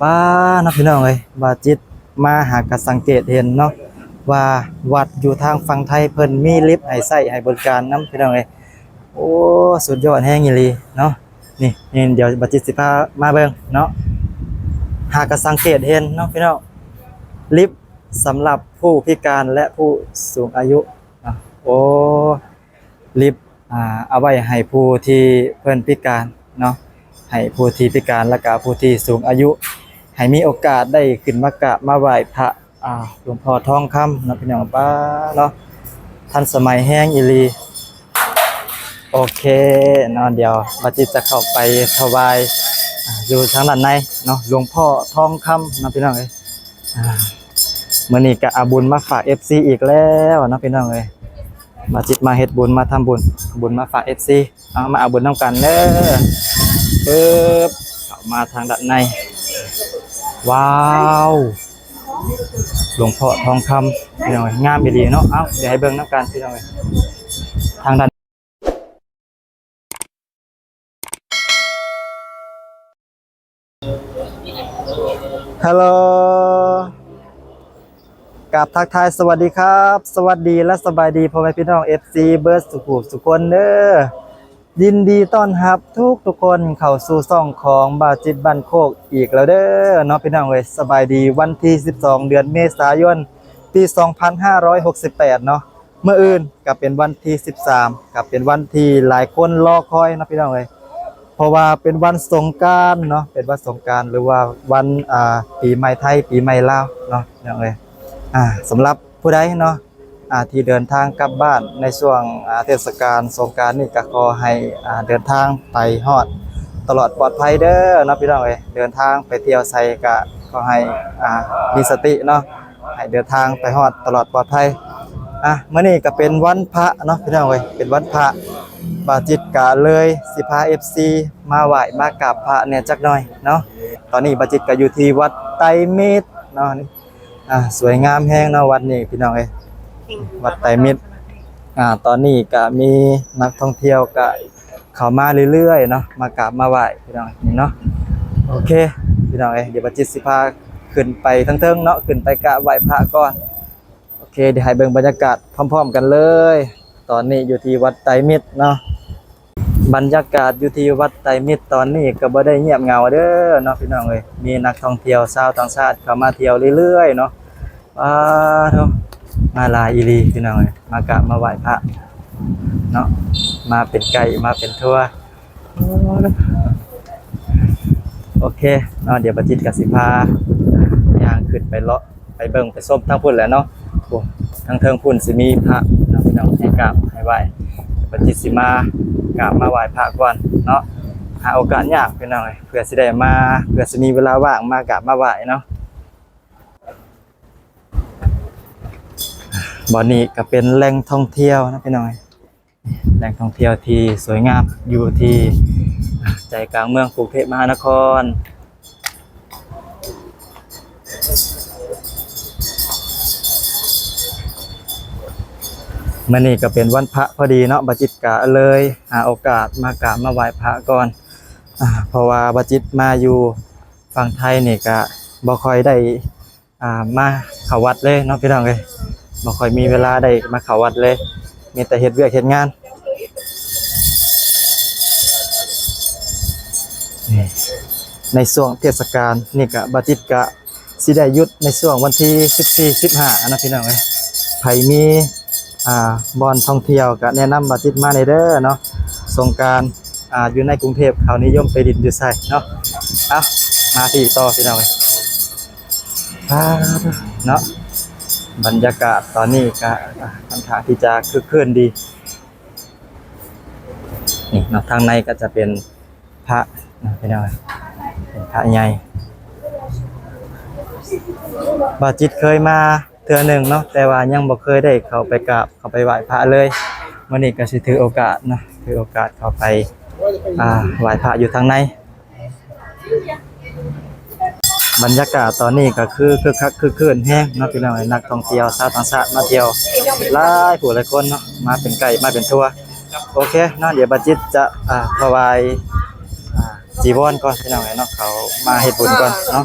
ປ້າເນາະ ພີ່ນ້ອງເອີຍ, ບ່າວຈິດມາຫາກະສັງເກດເຫັນເນາະ ວ່າວັດຢູ່ທາງຝັ່ງໄທເພິ່ນມີລິບໃຫ້ໃຊ້ໃຫ້ບໍລິການນຳ ພີ່ນ້ອງເອີຍ. ໂອ້ ສຸດຍອດແຮງອີ່ຫຼີເນາະ. ນີ້ ນີ້ ດຽວບ່າວຈິດຊິພາມາເບິ່ງເນາະ. ຫາກະສັງເກດເຫັນເນາະ ພີ່ນ້ອງ, ລິບສຳລັບຜູ້ພິການ ແລະ ຜູ້ສູງອາຍຸເນາະ. ໂອ້ ລິບ ອ່າ ເອົາໄວ້ໃຫ້ຜູ້ທີ່ເພິ່ນພິການເນາະ, ໃຫ້ຜູ້ທີ່ພິການ ແລ້ວກະຜູ້ທີ່ສູງອາຍຸ ໃຫ້ມີໂອກາດໄດ້ຂຶ້ນມາກາບມາໄຫວ້ພະ ອ່າ ຫຼວງພໍ່ທອງຄຳເນາະ ພີ່ນ້ອງ. ປ້າເນາະ ທັນສະໄໝແຮງອີ່ຫຼີ. ໂອເຄເນາະ, ດຽວບ່າວຈິດຈະເຂົ້າໄປຖວາຍ ອ່າ ຢູ່ທາງດ້ານໃນເນາະ ຫຼວງພໍ່ທອງຄຳເນາະ ພີ່ນ້ອງເອີຍ. ອ່າ ມື້ນີ້ກະເອົາບຸນມາຝາກເອັຟຊີອີກແລ້ວເນາະ ພີ່ນ້ອງເອີຍ. ບ່າວຈິດມາເຮັດບຸນ ມາທຳບຸນ ເອົາບຸນມາຝາກເອັຟຊີ. ເອົາ ມາເອົາບຸນນຳກັນເດີ. ປຶບ ເຂົ້າມາທາງດ້ານໃນ ວ້າວ ຫຼວງພໍ່ທອງຄຳ ພີ່ນ້ອງເອີຍ, ງາມອີ່ຫຼີເນາະ. ເອົາ ດຽວໃຫ້ເບິ່ງນຳກັນ ພີ່ນ້ອງເອີຍ ທາງດ້ານ. ຮາໂລ ກາບທັກທາຍສະຫວັດດີຄັບ, ສະຫວັດດີ ແລະ ສະບາຍດີພໍ່ແມ່ພີ່ນ້ອງເອັຟຊີເບິດສູ່ຜູ້ສູ່ຄົນເດີ. ຍິນດີຕ້ອນຮັບທຸກໆຄົນເຂົ້າສູ່ຊ່ອງຂອງບ່າວຈິດບ້ານໂຄກອີກແລ້ວເດີເນາະ ພີ່ນ້ອງເອີຍ. ສະບາຍດີ ວັນທີສິບສອງ ເດືອນເມສາຍົນ ປີສອງພັນຫ້າຮ້ອຍຫົກສິບແປດເນາະ. ມື້ອື່ນກໍເປັນວັນທີສິບສາມ ກໍເປັນວັນທີ່ຫຼາຍຄົນລໍຄອຍເນາະ ພີ່ນ້ອງເອີຍ, ເພາະວ່າເປັນວັນສົງການເນາະ, ເປັນວັນສົງການ ຫຼືວ່າວັນ ອ່າ ປີໃໝ່ໄທ ປີໃໝ່ລາວເນາະ ພີ່ນ້ອງເອີຍ. ອ່າ ສຳລັບຜູ້ໃດເນາະ ອ່າ ທີ່ເດີນທາງກັບບ້ານໃນຊ່ວງ ອ່າ ເທດສະການສົງການນີ້ ກໍຂໍໃຫ້ ອ່າ ເດີນທາງໄປຮອດຕະຫຼອດປອດໄພເດີເນາະ ພີ່ນ້ອງເອີຍ. ເດີນທາງໄປທ່ຽວໃສກໍຂໍໃຫ້ ອ່າ ມີສະຕິເນາະ, ໃຫ້ເດີນທາງໄປຮອດຕະຫຼອດປອດໄພ. ອ່ະ ມື້ນີ້ກໍເປັນວັນພະເນາະ ພີ່ນ້ອງເອີຍ, ເປັນວັນພະ, ບ່າວຈິດກະເລີຍຊິພາເອັຟຊີມາໄຫວ້ມາກາບພະແດ່ຈັກໜ່ອຍເນາະ. ຕອນນີ້ບ່າວຈິດກໍຢູ່ທີ່ວັດໄຕມິດເນາະ. ອ່າ ສວຍງາມແຮງເນາະວັດນີ້ ພີ່ນ້ອງເອີຍ, ວັດໄຕມິດ. ອ່າ ຕອນນີ້ກະມີນັກທ່ອງທ່ຽວກະເຂົ້າມາເລື້ອຍໆເນາະ, ມາກາບມາໄຫວ້ ພີ່ນ້ອງເອີຍ ນີ້ເນາະ. ໂອເຄ ພີ່ນ້ອງເອີຍ, ດຽວບ່າວຈິດຊິພາຂຶ້ນໄປທາງເທິງເນາະ, ຂຶ້ນໄປກາບໄຫວ້ພະກ່ອນ. ໂອເຄ ດຽວໃຫ້ເບິ່ງບັນຍາກາດພ້ອມໆກັນເລີຍ. ຕອນນີ້ຢູ່ທີ່ວັດໄຕມິດເນາະ. ບັນຍາກາດຢູ່ທີ່ວັດໄຕມິດຕອນນີ້ກໍບໍ່ໄດ້ງຽບເຫງົາເດີເນາະ ພີ່ນ້ອງເອີຍ, ມີນັກທ່ອງທ່ຽວຊາວຕ່າງຊາດເຂົ້າມາທ່ຽວເລື້ອຍໆເນາະ. ປາໂທ ມາຫຼາຍອີ່ຫຼີ ພີ່ນ້ອງເອີຍ, ມາກາບມາໄຫວ້ພະເນາະ, ມາເປັນໄກ່ມາເປັນທົວ. ໂອເຄເນາະ, ດຽວບ່າວຈິດກໍຊິພາຍ່າງຂຶ້ນໄປເລາະ ໄປເບິ່ງໄປຊົມທາງພຸ້ນແຫຼະເນາະ. ໂອ້ ທາງເທິງພຸ້ນຊິມີພະເນາະ ພີ່ນ້ອງ, ໃຫ້ກາບໃຫ້ໄຫວ້. ບັດນີ້ຊິມາກາບມາໄຫວ້ພະກ່ອນເນາະ. ຫາໂອກາດຍາກ ພີ່ນ້ອງເອີຍ, ເພື່ອຊິໄດ້ມາ ເພື່ອຊິມີເວລາວ່າງມາກາບມາໄຫວ້ເນາະ. ບ່ອນນີ້ກໍເປັນແຫຼ່ງທ່ອງທ່ຽວເນາະ ພີ່ນ້ອງເອີຍ. ແຫຼ່ງທ່ອງທ່ຽວທີ່ສວຍງາມ ຢູ່ທີ່ໃຈກາງເມືອງກຸງເທບມະຫານະຄອນ. ມື້ນີ້ກໍເປັນວັນພະພໍດີເນາະ, ບ່າວຈິດກະເລີຍຫາໂອກາດມາກາບມາໄຫວ້ພະກ່ອນ, ເພາະວ່າບ່າວຈິດມາຢູ່ຝັ່ງໄທນີ້ກະບໍ່ຄ່ອຍໄດ້ ອ່າ ມາເຂົ້າວັດເລີຍເນາະ ພີ່ນ້ອງເອີຍ, ບໍ່ຄ່ອຍມີເວລາໄດ້ມາເຂົ້າວັດເລີຍ, ມີແຕ່ເຮັດວຽກເຮັດງານ. ໃນຊ່ວງເທດສະການນີ້ກະ ບ່າວຈິດກະຊິໄດ້ຢຸດໃນຊ່ວງວັນທີສິບສີ່ ສິບຫ້າເນາະ ພີ່ນ້ອງເອີຍ. ໃຜມີ ອ່າ ບ່ອນທ່ອງທ່ຽວກະແນະນຳບ່າວຈິດມາແດ່ເດີເນາະ. ສົງການ ອ່າ ຢູ່ໃນກຸງເທບເຂົານິຍົມໄປຫຼິ້ນຢູ່ໃສເນາະ. ເອົາ ມາທີ່ຕໍ່ ພີ່ນ້ອງເອີຍ. ອ່າ ເນາະ ບັນຍາກາດຕອນນີ້ກະ ອ່າ ຄ່ອນຂ້າງທີ່ຈະຄຶກຄື້ນດີ. ນີ້ເນາະ ທາງໃນກໍຈະເປັນພະເນາະ ພີ່ນ້ອງເອີຍ, ເປັນພະໃຫຍ່. ບ່າວຈິດເຄີຍມາເທື່ອໜຶ່ງເນາະ, ແຕ່ວ່າຍັງບໍ່ເຄີຍໄດ້ເຂົ້າໄປກາບ ເຂົ້າໄປໄຫວ້ພະເລີຍ. ມື້ນີ້ກໍຊິຖືໂອກາດເນາະ, ຖືໂອກາດເຂົ້າໄປ ອ່າ ໄຫວ້ພະຢູ່ທາງໃນ. ບັນຍາກາດຕອນນີ້ກໍຄືຄຶກຄັກຄຶກຄື້ນແຮງເນາະ ພີ່ນ້ອງເອີຍ, ນັກທ່ອງທ່ຽວຊາວຕ່າງຊາດມາທ່ຽວຫຼາຍຜູ້ຫຼາຍຄົນເນາະ, ມາເປັນໄກ່ມາເປັນທົວ. ໂອເຄເນາະ, ດຽວບ່າວຈິດຈະ ອ່າ ຖວາຍ ອ່າ ຈີວອນກ່ອນ ພີ່ນ້ອງເອີຍເນາະ, ເຂົາມາເຮັດບຸນກ່ອນເນາະ.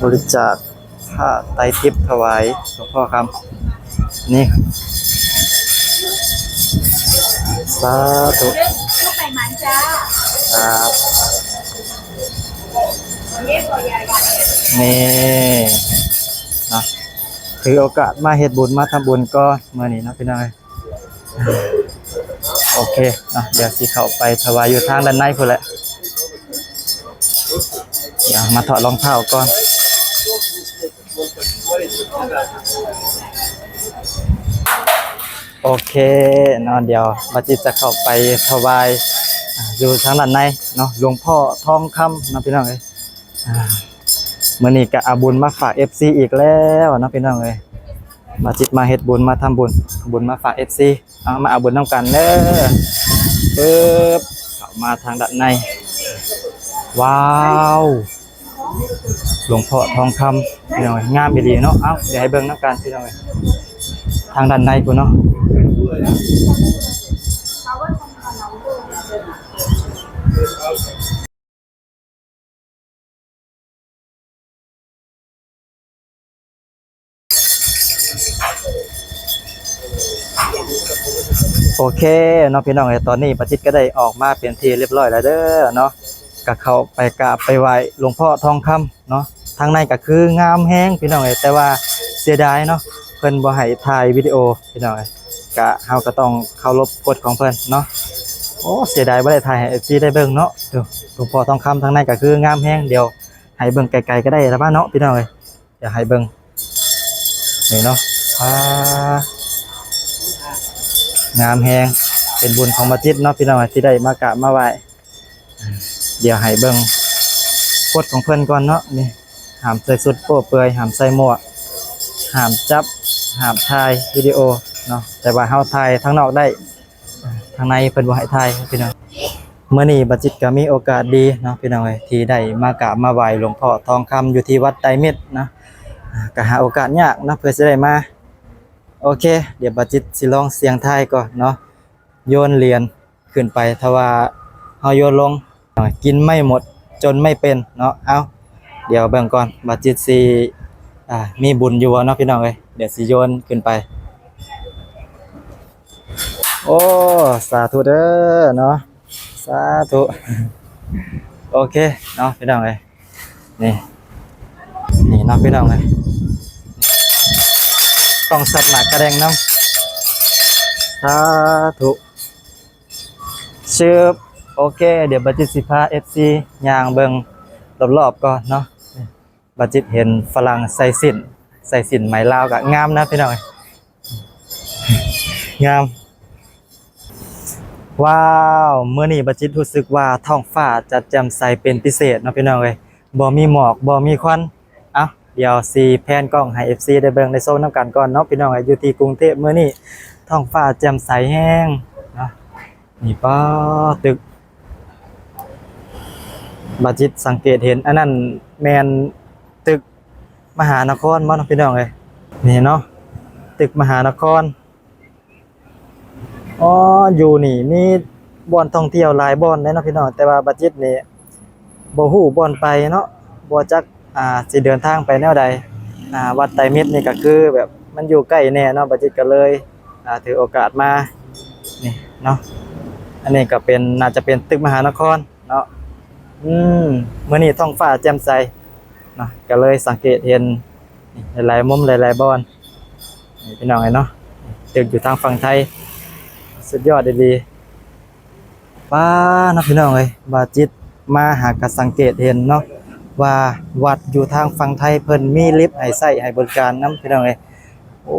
ບໍລິຈາກຜ້າໄຕທິບຖວາຍຫຼວງພໍ່ຄຳ ນີ້ ສາທຸ ສາທຸ ນີ້ເນາະ ຖືໂອກາດມາເຮັດບຸນ ມາທຳບຸນກ່ອນມື້ນີ້ເນາະ ພີ່ນ້ອງເອີຍ. ໂອເຄເນາະ ດຽວຊິເຂົ້າໄປຖວາຍຢູ່ທາງດ້ານໃນພຸ້ນແຫຼະ. ດຽວມາຖອດລອງເທ້າກ່ອນ. ໂອເຄເນາະ ດຽວບາຈິດຈະເຂົ້າໄປຖວາຍ ອ່າ ຢູ່ທາງດ້ານໃນເນາະ ຫຼວງພໍ່ທອງຄຳເນາະ ພີ່ນ້ອງເອີຍ. ອ່າ ມື້ນີ້ກະເອົາບຸນມາຝາກເອັຟຊີອີກແລ້ວເນາະ ພີ່ນ້ອງເອີຍ. ບາຈິດມາເຮັດບຸນ ມາທຳບຸນ ເອົາບຸນມາຝາກເອັຟຊີ. ເອົາ ມາເອົາບຸນນຳກັນເດີ. ປຶບ ເຂົ້າມາທາງດ້ານໃນ. ວ້າວ ຫຼວງພໍ່ທອງຄຳ ພີ່ນ້ອງເອີຍ ງາມອີ່ຫຼີເນາະ. ເອົາ ດຽວໃຫ້ເບິ່ງນຳກັນ ພີ່ນ້ອງເອີຍ ທາງດ້ານໃນພຸ້ນເນາະ. ໂອເຄເນາະ ພີ່ນ້ອງເອີຍ ຕອນນີ້ບາຈິດກໍໄດ້ອອກມາເປັນທີ່ລຽບຮ້ອຍແລ້ວເດີເນາະ. ກໍເຂົ້າໄປກາບໄປໄຫວ້ຫຼວງພໍ່ທອງຄຳເນາະ. ທາງໃນກໍຄືງາມແຮງ ພີ່ນ້ອງເອີຍ ແຕ່ວ່າເສຍດາຍເນາະ ເພິ່ນບໍ່ໃຫ້ຖ່າຍວິດີໂອ ພີ່ນ້ອງເອີຍ. ກະ ເຮົາກໍຕ້ອງເຄົາລົບກົດຂອງເພິ່ນເນາະ. ໂອ້ ເສຍດາຍບໍ່ໄດ້ຖ່າຍໃຫ້ເອັຟຊີໄດ້ເບິ່ງເນາະ. ໂອ້ ຫຼວງພໍ່ທອງຄຳທາງໃນກໍຄືງາມແຮງ. ດຽວໃຫ້ເບິ່ງໄກໆກໍໄດ້ລະວ່າເນາະ ພີ່ນ້ອງເອີຍ. ດຽວໃຫ້ເບິ່ງນີ້ເນາະ. ອ່າ ງາມແຮງ ເປັນບຸນຂອງບາຈິດເນາະ ພີ່ນ້ອງເອີຍ ທີ່ໄດ້ມາກາບມາໄຫວ້. ດຽວໃຫ້ເບິ່ງກົດຂອງເພິ່ນກ່ອນເນາະ. ນີ້ ຫ້າມໃສ່ຊຸດໂປ້ເປືອຍ ຫ້າມໃສ່ໝວກ ຫ້າມຈັບ ຫ້າມຖ່າຍວິດີໂອເນາະ. ແຕ່ວ່າເຮົາຖ່າຍທາງນອກໄດ້ ທາງໃນເພິ່ນບໍ່ໃຫ້ຖ່າຍພີ່ນ້ອງ. ມື້ນີ້ບາຈິດກໍມີໂອກາດດີເນາະ ພີ່ນ້ອງເອີຍ ທີ່ໄດ້ມາກາບມາໄຫວ້ຫຼວງພໍ່ທອງຄຳຢູ່ທີ່ວັດໄຕມິດເນາະ. ກໍຫາໂອກາດຍາກເນາະ ເພື່ອຊິໄດ້ມາ. ໂອເຄ ດຽວບາຈິດຊິລອງສ່ຽງທາຍກ່ອນເນາະ ໂຍນຫຼຽນ ຂຶ້ນໄປ ຖ້າວ່າເຮົາໂຍນລົງ ກິນໄມ່ໝົດຈົນໄມ່ເປັນເນາະ. ເອົ້າ ດຽວເບິ່ງກ່ອນວ່າຈິດຊິ ອ່າ ມີບຸນຢູ່ບໍ່ເນາະ ພີ່ນ້ອງເອີຍ. ດຽວຊິໂຍນຂຶ້ນໄປ. ໂອ້ ສາທຸເດີເນາະ ສາທຸ. ໂອເຄເນາະ ພີ່ນ້ອງເອີຍ. ນີ້ ນີ້ເນາະ ພີ່ນ້ອງເອີຍ ຕ້ອງສັບໝາກກະແດງນຳ. ສາທຸ ຊຶບ. ໂອເຄ ດຽວບາຈິດຊິພາເອັຟຊີຍ່າງເບິ່ງລອບໆກ່ອນເນາະ. ບາຈິດເຫັນຝຣັ່ງໃສ່ສິ້ນ ໃສ່ສິ້ນໄໝລາວກະງາມນະ ພີ່ນ້ອງເອີຍ. ງາມ. ວ້າວ ມື້ນີ້ບາຈິດຮູ້ສຶກວ່າທ້ອງຟ້າຈະແຈ່ມໃສເປັນພິເສດເນາະ ພີ່ນ້ອງເອີຍ. ບໍ່ມີໝອກ ບໍ່ມີຄວັນ. ເອົ້າ ດຽວຊິແພນກ້ອງໃຫ້ເອັຟຊີໄດ້ເບິ່ງໄດ້ຊົມນຳກັນກ່ອນເນາະ ພີ່ນ້ອງເອີຍ. ຢູ່ທີ່ກຸງເທບມື້ນີ້ ທ້ອງຟ້າແຈ່ມໃສແຮງເນາະ. ນີ້ ປ້າ ຕຶກ ບາຈິດສັງເກດເຫັນ ອັນນັ້ນແມ່ນຕຶກມະຫານະຄອນບໍ່ເນາະ ພີ່ນ້ອງເອີຍ. ນີ້ເນາະ ຕຶກມະຫານະຄອນ. ອໍ ຢູ່ນີ້ມີບ່ອນທ່ອງທ່ຽວຫຼາຍບ່ອນເດ້ເນາະ ພີ່ນ້ອງ, ແຕ່ວ່າບາຈິດນີ້ບໍ່ຮູ້ບ່ອນໄປເນາະ, ບໍ່ຈັກ ອ່າ ຊິເດີນທາງໄປແນວໃດ. ອ່າ ວັດໄຕມິດນີ້ກໍຄືແບບມັນຢູ່ໃກ້ແດ່ເນາະ, ບາຈິດກໍເລີຍ ອ່າ ຖືໂອກາດມານີ້ເນາະ. ອັນນີ້ກໍເປັນ ໜ້າຈະເປັນຕຶກມະຫານະຄອນເນາະ. ອືມ ມື້ນີ້ທ້ອງຟ້າແຈ່ມໃສເນາະ, ກໍເລີຍສັງເກດເຫັນຫຼາຍໆມຸມ ຫຼາຍໆບ່ອນ. ນີ້ ພີ່ນ້ອງເອີຍເນາະ, ຕຶກຢູ່ທາງຝັ່ງໄທ ສຸດຍອດອີ່ຫຼີ. ປ້າເນາະ ພີ່ນ້ອງເອີຍ, ບາຈິດມາຫາກໍສັງເກດເຫັນເນາະ ວ່າວັດຢູ່ທາງຝັ່ງໄທເພິ່ນມີລິບໃຫ້ໃຊ້ໃຫ້ບໍລິການນຳ ພີ່ນ້ອງເອີຍ. ໂອ້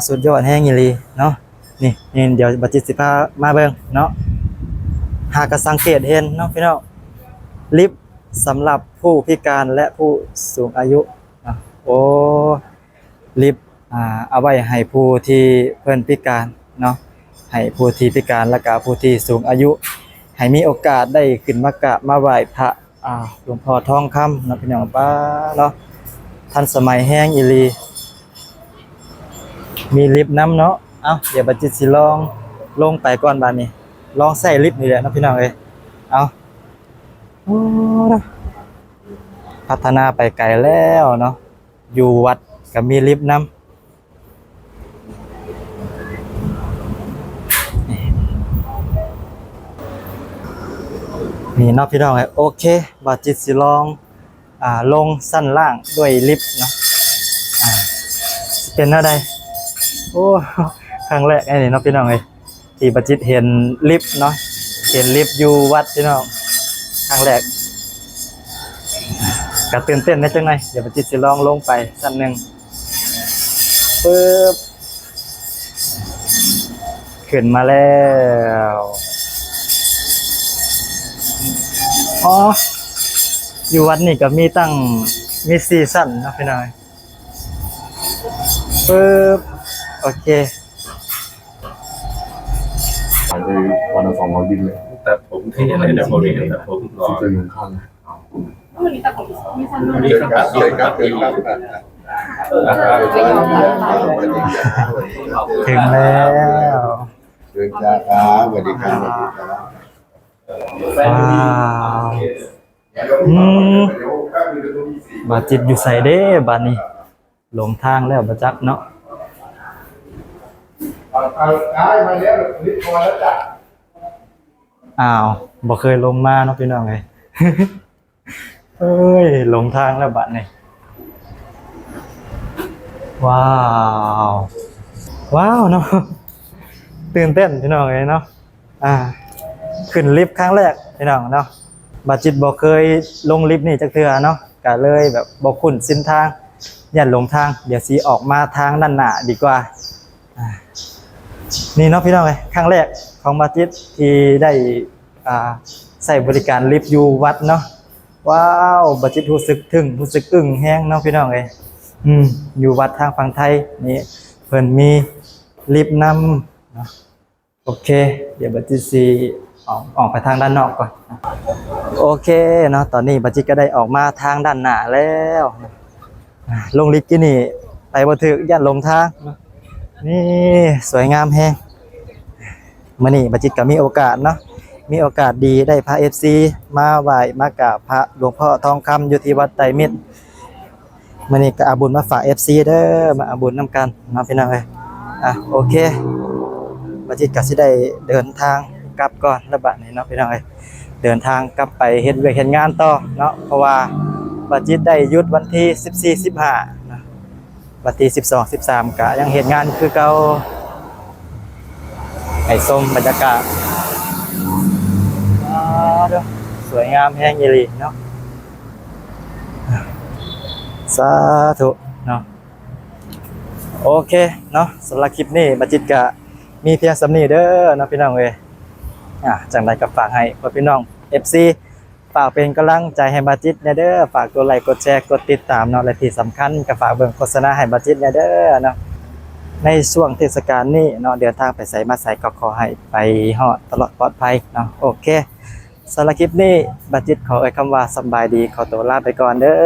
ສຸດຍອດແຮງອີ່ຫຼີເນາະ. ນີ້ ນີ້ ດຽວບາຈິດຊິພາມາເບິ່ງເນາະ. ຫາກໍສັງເກດເຫັນເນາະ ພີ່ນ້ອງ, ລິບສຳລັບຜູ້ພິການ ແລະ ຜູ້ສູງອາຍຸເນາະ. ໂອ້ ລິບ ອ່າ ເອົາໄວ້ໃຫ້ຜູ້ທີ່ເພິ່ນພິການເນາະ, ໃຫ້ຜູ້ທີ່ພິການ ແລ້ວກະຜູ້ທີ່ສູງອາຍຸ ໃຫ້ມີໂອກາດໄດ້ຂຶ້ນມາກາບມາໄຫວ້ພະ ອ່າ ຫຼວງພໍ່ທອງຄຳເນາະ ພີ່ນ້ອງ. ປ້າເນາະ, ທັນສະໄໝແຮງອີ່ຫຼີ, ມີລິບນຳເນາະ. ເອົ້າ ດຽວບາຈິດຊິລອງລົງໄປກ່ອນບາດນີ້, ລອງໃຊ້ລິບນີ້ແຫຼະເນາະ ພີ່ນ້ອງເອີຍ. ເອົາ ໂອ້ ພັດທະນາໄປໄກແລ້ວເນາະ ຢູ່ວັດກໍມີລິບນຳ. ນີ້ເນາະພີ່ນ້ອງເອີຍ ໂອເຄ ບ່າວຈິດຊິລອງ ອ່າ ລົງຊັ້ນລ່າງດ້ວຍລິບເນາະ ອ່າ ຊິເປັນແນວໃດ? ໂອ້ ຄັ້ງແລກອັນນີ້ເນາະພີ່ນ້ອງເອີຍ ທີ່ບ່າວຈິດເຫັນລິບເນາະ ເຫັນລິບຢູ່ວັດພີ່ນ້ອງ ຄັ້ງແລກ ກະຕື່ນເຕັ້ນແດ່ຈັກໜ້ອຍ. ດຽວບ່າວຈິດຊິລອງລົງໄປຊັ້ນໜຶ່ງ ປຶບ ຂຶ້ນມາແລ້ວ. ອໍ ຢູ່ວັດນີ້ກໍມີຕັ້ງ ມີສີ່ຊັ້ນເນາະພີ່ນ້ອງ. ປຶບ ໂອເຄ ຂາຍໄດ້ວັນລະສອງຮ້ອຍບິນເລີຍ ຕັດຜົມເທ່ເລີຍ ຕັດຜົມ ຕັດຜົມຫຼໍ່ ເປັນໜຶ່ງຂັ້ນ. ເຖິງແລ້ວ ເຊີນຈ້າ ສະຫວັດດີຄັບ ສະຫວັດດີຄັບ. ວ້າວ ອືມ ບ່າວຈິດຢູ່ໃສເດ້ບາດນີ້? ຫຼົງທາງແລ້ວບໍ່ຈັກເນາະ. ອ້າວ ບໍ່ເຄີຍລົງມາເນາະພີ່ນ້ອງເອີຍ. ເອີຍ ຫຼົງທາງແລ້ວບາດນີ້. ວ້າວ ວ້າວເນາະ ຕື່ນເຕັ້ນພີ່ນ້ອງເອີຍເນາະ. ອ່າ ຂຶ້ນລິບຄັ້ງແລກພີ່ນ້ອງເນາະ ບ່າວຈິດບໍ່ເຄີຍລົງລິບນີ້ຈັກເທື່ອເນາະ ກະເລີຍແບບບໍ່ຄຸ້ນເສັ້ນທາງ ຢ້ານຫຼົງທາງ. ດຽວຊິອອກມາທາງດ້ານໜ້າດີກວ່າ. ອ່າ ນີ້ເນາະພີ່ນ້ອງເອີຍ ຄັ້ງແລກຂອງບ່າວຈິດທີ່ໄດ້ ອ່າ ໃຊ້ບໍລິການລິບຢູ່ວັດເນາະ. ວ້າວ ບ່າວຈິດຮູ້ສຶກທຶ້ງ ຮູ້ສຶກອຶ້ງແຮງເນາະພີ່ນ້ອງເອີຍ. ອືມ ຢູ່ວັດທາງຝັ່ງໄທນີ້ ເພິ່ນມີລິບນຳເນາະ. ໂອເຄ ດຽວບ່າວຈິດຊິອອກ ອອກໄປທາງດ້ານນອກກ່ອນ. ໂອເຄເນາະ ຕອນນີ້ບ່າວຈິດກໍໄດ້ອອກມາທາງດ້ານໜ້າແລ້ວ. ອ່າ ລົງລິບກີ້ນີ້ໄປບໍ່ຖືກ ຢ້ານຫຼົງທາງ. ນີ້ ສວຍງາມແຮງ. ມື້ນີ້ບ່າວຈິດກໍມີໂອກາດເນາະ ມີໂອກາດດີໄດ້ພາເອັຟຊີມາໄຫວ້ມາກາບພະຫຼວງພໍ່ທອງຄຳຢູ່ທີ່ວັດໄຕມິດ. ມື້ນີ້ກໍເອົາບຸນມາຝາກເອັຟຊີເດີ ມາເອົາບຸນນຳກັນເນາະພີ່ນ້ອງເອີຍ. ອ່ະ ໂອເຄ ບ່າວຈິດກໍຊິໄດ້ເດີນທາງກັບກ່ອນລະບາດນີ້ເນາະພີ່ນ້ອງເອີຍ. ເດີນທາງກັບໄປເຮັດວຽກເຮັດງານຕໍ່ເນາະ ເພາະວ່າບ່າວຈິດໄດ້ຢຸດວັນທີສິບສີ່ ສິບຫ້າເນາະ. ວັນທີສິບສອງ ສິບສາມ ກະຍັງເຮັດງານຄືເກົ່າ. ໃຫ້ຊົມບັນຍາກາດ. ວ້າວ ສວຍງາມແຮງອີ່ຫຼີເນາະ. ສາທຸເນາະ. ໂອເຄເນາະ ສຳລັບຄລິບນີ້ບ່າວຈິດກະມີພຽງສ່ຳນີ້ເດີເນາະພີ່ນ້ອງເອີຍ. ອ່າ ຈັ່ງໃດກໍຝາກໃຫ້ພໍ່ພີ່ນ້ອງເອັຟຊີ ຝາກເປັນກຳລັງໃຈໃຫ້ບ່າວຈິດແດ່ເດີ ຝາກກົດໄລກົດແຊ ກົດຕິດຕາມເນາະ ແລະທີ່ສຳຄັນກໍຝາກເບິ່ງໂຄສະນາໃຫ້ບ່າວຈິດແດ່ເດີເນາະ. ໃນຊ່ວງເທດສະການນີ້ເນາະ ເດີນທາງໄປໃສມາໃສກໍຂໍໃຫ້ໄປຮອດຕະຫຼອດປອດໄພເນາະ. ໂອເຄ ສຳລັບຄລິບນີ້ບ່າວຈິດຂໍເອີ່ຍຄຳວ່າສະບາຍດີ ຂໍຕົວລາໄປກ່ອນເດີ.